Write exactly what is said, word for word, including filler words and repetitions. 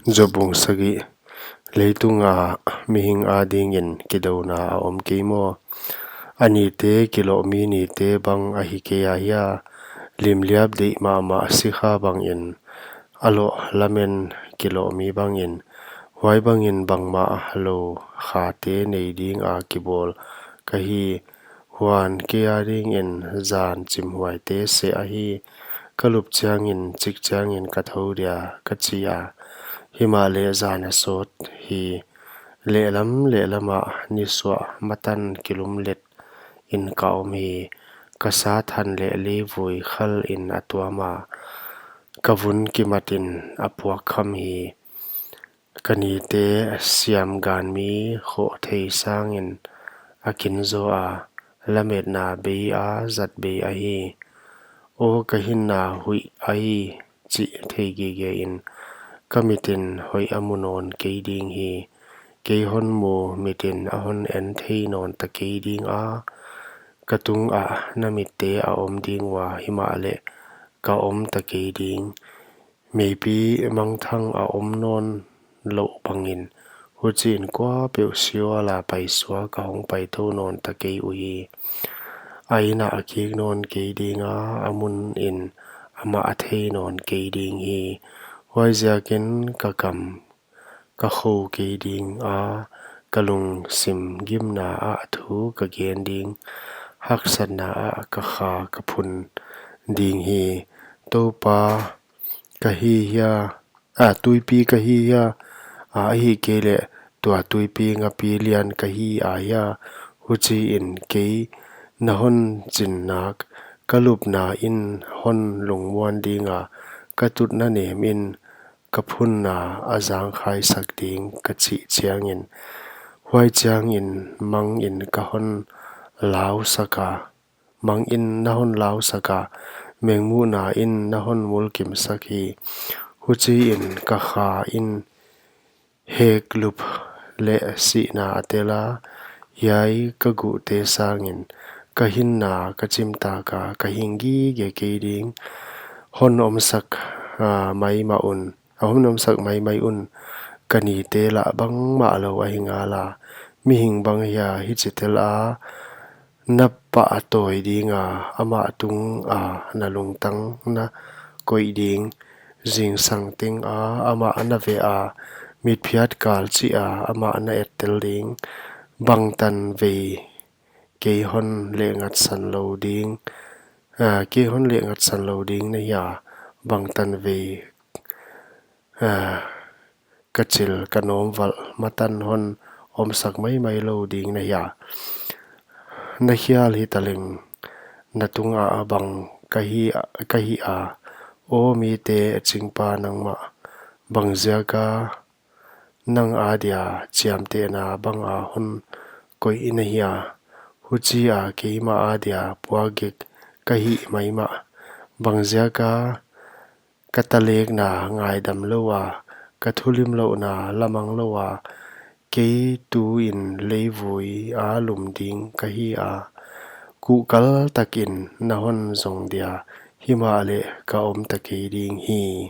Job bung sagih. Leitunga mihing adingin kidouna a om kei maw? A nite kilohmi nite bang ahi kei a hia? Limliap deih mahmah sikha bangin, a loh lamen kilohmi bangin, huai bangin bangmah lou khate nei dinga kibawl ka hi. Huan kei adingin zan chimhuaite seh ahi. Ka lup chiangin, chik chiangin ka thou dia, ka chi a. Himahleh zan a sawt hi. Lehlam lehlamah nisuah matan kilumlet in ka om hi. Ka sa than leh leivui khal in a tuam a, ka vun kimatin a puak kham hi. Ka nite siam ganmi khoh thei sangin a kin zaw a, lametna bei a zat bei ahi. Aw ka hinna huih ahi chih thei gige in, ka mitin hoih a mu nawn kei ding hi. Kei hon mu mitin a hon en thei nawn ta kei ding a, ka tungah na mitte a om ding ua, himahleh ka om ta kei ding. Meipi mangthang a om nawn louh bangin, huchiin kuapeuh Sheol a paisuak ka hong paitou nawn ta kei uhi. A innah a kik nawn kei ding a, a munin amah a thei nawn kei ding hi. Huaiziakin ka kam ka khou kei ding a, ka lungsim gimna ah thu ka gen ding. Haksatna ah ka kha ka phun ding hi. Toupa ka hi hia? A, tuipi ka hi hia? A, ahihkeileh tua tuipi ngapi lian ka hi a hia? Huchiin kei na hon chin nak, ka lupna in hon lungmuan ding a, ka tutna nem in ka phunna a zangkhaisak ding ka chih chiangin, huai chiangin mangin ka hon lausak a, mangin na hon lausak a, mengmuhna in na hon mulkimsak hi. Huchiin ka kha in hek lup leh sihna a tel a, hiai ka guhte sangin ka hinna ka chimtak a, ka hing gige kei ding. Hon omsak, ah, maimah un, a hon omsak maimai un, ka nite lah bangmah lou ahi ngal a. Mihing bang hia hichi tel a na pahtawi ding a, amah tung a na lungtang na koih ding. Zingsang teng a amah na veh a, mitphiat kal chih a amah na ettel ding. Bangtan vei kei hon lehngatsan lou ding, ah, kei hon lehngatsan lou ding na hia? Bangtan vei, ah, ka chil ka nawm valh matan hon omsak maimai lou ding na hia? Na hial hitaleng na tungah bang ka hi, ka hi a, aw mite chingpa nangmah, bangziaka nang adia chiamtehna banga hon koih na hia? Huchia keimah adia puakgik ka hi maimah. Bangziaka ka talekna ngaidam lou a, ka thulimlouhna la mang lou a, kei tuin leivui a lum ding ka hi a. Kuhkal takin na hon zong dia, himahleh ka om ta kei ding hi.